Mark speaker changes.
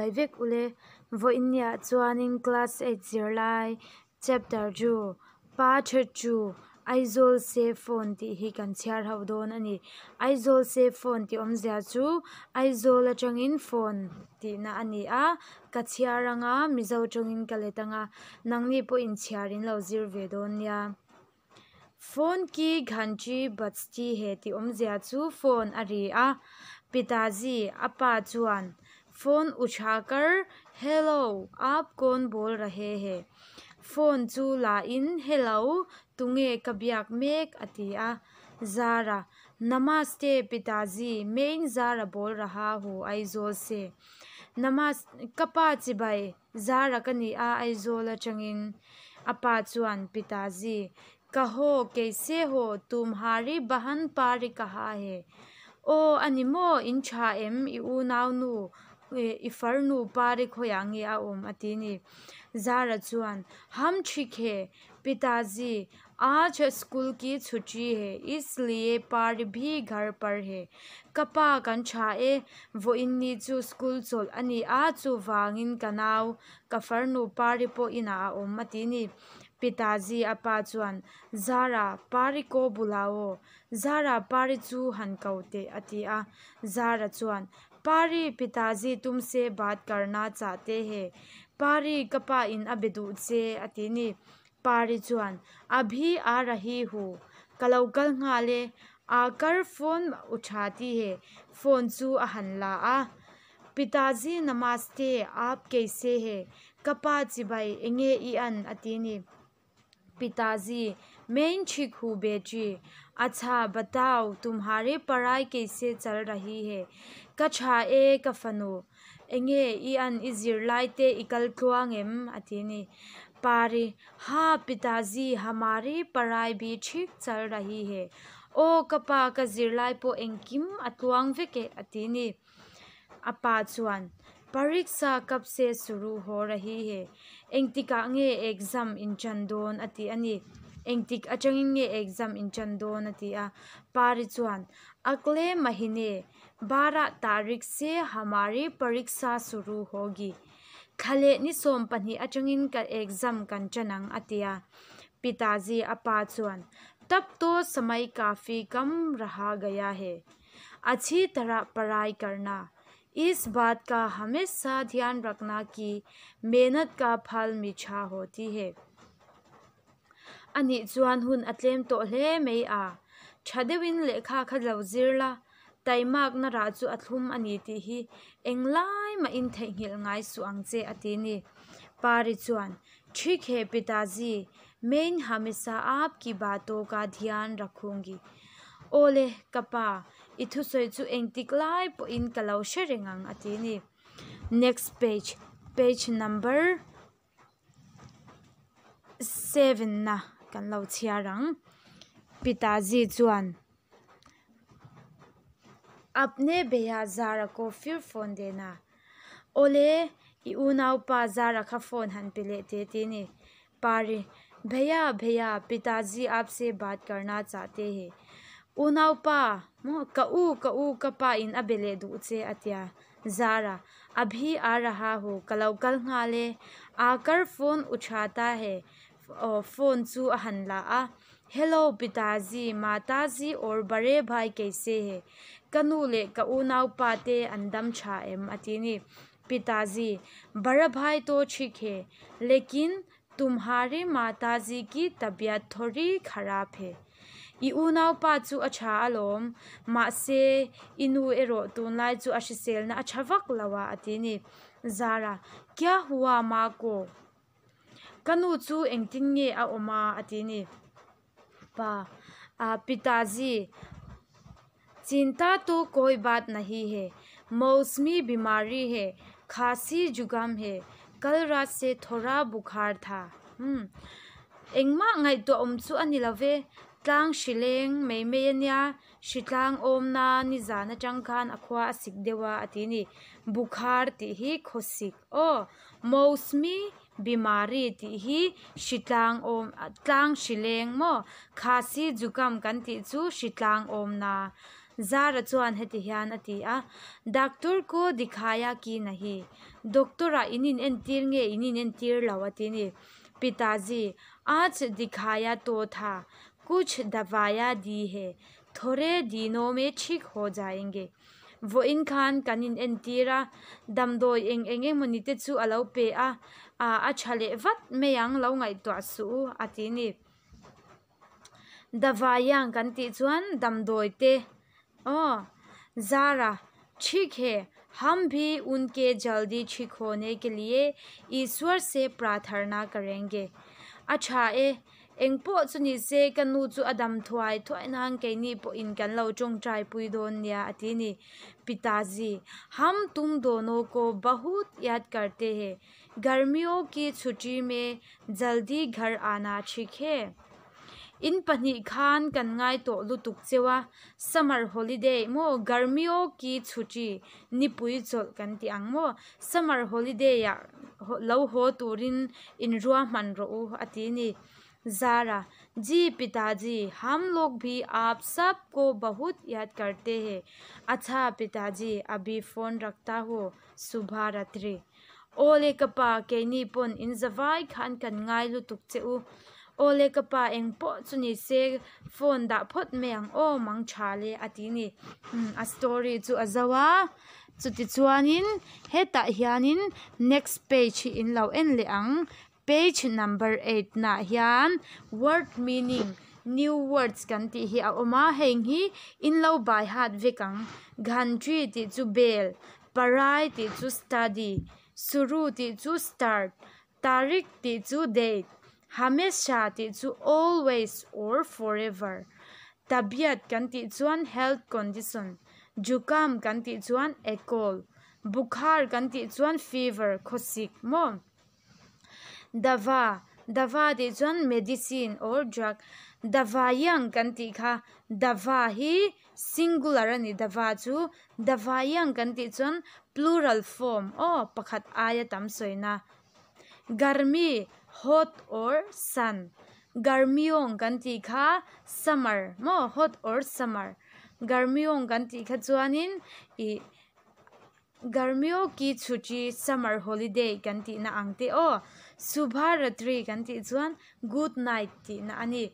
Speaker 1: Chibai vek ule. Vawiinniah chuanin class eight zirlai chapter two pa tha chu Aizawl se phone tih hi kan chhiar ho dawn a ni. Aizawl se phone tih awmzia chu Aizawl atangin phone tihna a ni a, ka chhiar anga Mizo tawngin ka let anga nangni pawhin chhiar in lo zir ve dawn nia. Phone ki ghanti bajti he tih awmzia chu phone a ri a, Pitaji a pa chuan phone uthakar Hello, aap kawn bol rahe he? Phone chu la in Hello, tunge ka biak mek? a ti a. Zara, Namaste Pitaji, main Zara bol raha hu Aizawl se. Namas, ka pa chibai, Zara ka ni a Aizawl atangin. A pa chuan Pitaji, Kaho, keise ho, tumhari bahan pari kaha he? Aw, a ni maw, in tha em, i unaunu, i farnu pari khawiah nge a awm? a ti ni. Zara chuan, Ham thik he, pitaji, aaj school ki chhuti he, isliye pari bhi ghar par he. Ka pa kan tha e, vawiin ni chu school chawlh a ni a, chuvangin ka nau, ka farnu pari pawh inah a awm, a ti ni. Pitaji a pa chuan, Zara, Pari ko bulao, Zara, Pari chu han ko teh, a ti a. Zara chuan, Pari, Pitaji tumse baat karna chahte he, Pari, ka pa in a be duh che, a ti ni. Pari chuan, Abhi aa rahi hu, ka lo kal nghal e, aakar phone uthati he, phone chu a han la a. Pitaji namaste, aap keise he, ka pa chibai enge i an a ti ni. Pitaji, main thik hu beti, acha batao tumhari parai keise chal rahi he, ka tha e ka fanu, enge i an i zirlai te i kal tluang em a ti ni. Pari, ha pitaji hamari parai bhi thik chal rahi he, aw ka pa ka zirlai pawh engkim a tluang vek e a ti ni. A pa chuan, Pariksha kab se shuru ho rahi he? Engtikah nge exam in ṭan dawn? a ti a ni. Engtik aṭangin nge exam in ṭan dawn? a ti a. Pari chuan, Agle mahine, barah tarik se hamari pariksha shuru hogi. Thla leh ni 12 aṭangin ka exam kan ṭan ang, a ti a. Pitaji a pa chuan, Tab to samay kafi kam raha gaya he. Achhi tarah parai karna, is baat ka hamesha dhyan rakhna ki mehnat ka phal mitha hoti he. A nih chuan hun a tlem tawh hle mai a, tha deuhin lehkha kha lo zir la, taimakna rah chu a thlum a ni tih hi englai mahin theihnghilh ngai suh ang che a ti ni. Pari chuan, Thik he pitaji, main hamesha aap ki baaton ka dhyan rakhungi. Aw le, ka pa, i thusawi chu engtik lai pawhin ka lo hre reng ang a ti ni. Next page, page number seven na kan lo chhiar ang. Pitaji chuan, Apne bhaiya Zara ko fir phone dena. Aw le, i unaupa Zara kha phone han pe leh teh ti ni. Pari, Bhaiya, bhaiya, pitaji aapse baat karna chahte he. Unaupa, maw, ka u, ka u, ka pa in a be leh duh che a tia. Zara, Abhi aa raha hu, ka lo kal nghal e. Aakar phone uthata he, aw, phone chu a han la a. Hello, pitaji, mataji aur bare bhai keise he? Ka nu leh ka unaupa te an dam tha em? a ti ni. Pitaji, Bara bhai to thik he, lekin tumhari mataji ki tabiat thori kharap he. I unaupa chu a tha alawm, mahse i nu erawh tunlai chu a hriselna a tha vak lo a, a ti ni. Zara, Kya hua ma ko? Ka nu chu engtin nge a awm a? a ti ni. Pa, Pitaji, Chinta to koi baat nahi he, mausmi bimari he, khasi zukam he, kal raat se thora bukhar tha. Umm. Engmah ngaihtuah awm chu a ni lo ve, tlang hri leng mai mai a nia, hri tlang awmna nizan atang khan a khua a sik deuh a a ti ni. Bukhar tih hi khawsik aw, mausmi Bimari tih hi hritlang awm tlang hri leng maw? Khasi zukam kan tih chu hritlang awmna. Zara chuan heti hian a ti a, Doctor ko dikhaya ki nahi? Doctor ah in in entir nge in in entir lo a ti ni. Pitaji, Aaj dikhaya to tha, kuch davaya di he, thore dino me thik ho jayenge. Vawiin khan kan in entir a, damdawi eng eng emawni te chu a lo pe a, a tha leh vat mai ang lo ngaihtuah suh u a ti ni. Davayang kan tih chuan damdawi te aw Zara thik he hum bhi unke jaldi thik hone ke liye Ishwar se pratharna karenge a tha e engpawh chu ni se ka nu chu a dam thuai thuai nan keini pawhin kan lo tawngtai pui dawn nia a ti ni Pitaji hum tum dono ko bahut yaad karte he Garmiyo ki chhuti me jaldi ghar aana thik he? In pahnih khan kan ngai tawh lutuk cheu a, summer holiday maw garmiyo ki chhuti nipui chawlh kan ti ang maw summer holiday ah lo haw turin in ruahman rawh u a ti ni. Zara, Ji pitaji, hum log bhi aap sab ko bahut yaad karte he. Acha pitaji, abhi phone rakhta hu, subha ratri. Awle ka pa, keini pawn in zavai khan kan ngai lutuk che u. Awle ka pa, eng pawh chu ni se phone dah phawt mai ang aw mang tha le a ti ni. Umm a story chu a zo a, chutichuanin hetah hianin next page hi in lo en leh ang. Page number eight nah hian word meaning new words kan tih hi a awm a heng hi in lo by heart vek ang ghantri tih chu bell parai tih chu study suru tih chu start tarik tih chu date hamesha tih chu always or forever tabiat kan tih chuan health condition jukam kan tih chuan a cold bukhar kan tih chuan fever khawsik maw. Dava, Dava tih chuan medicine or drug. Davayang kan tih kha dava hi singular a ni dava chu davayang kan tih chuan plural form aw pakhat aia tam sawina. Garmi, hot or sun. Garmiong kan tih kha summer maw hot or summer. Garmiong kan tih kha chuanin ih. Garmiyo ki chhuti summer holiday kan tihna ang te aw. Subha ratri kan tih chuan good night tihna a ni.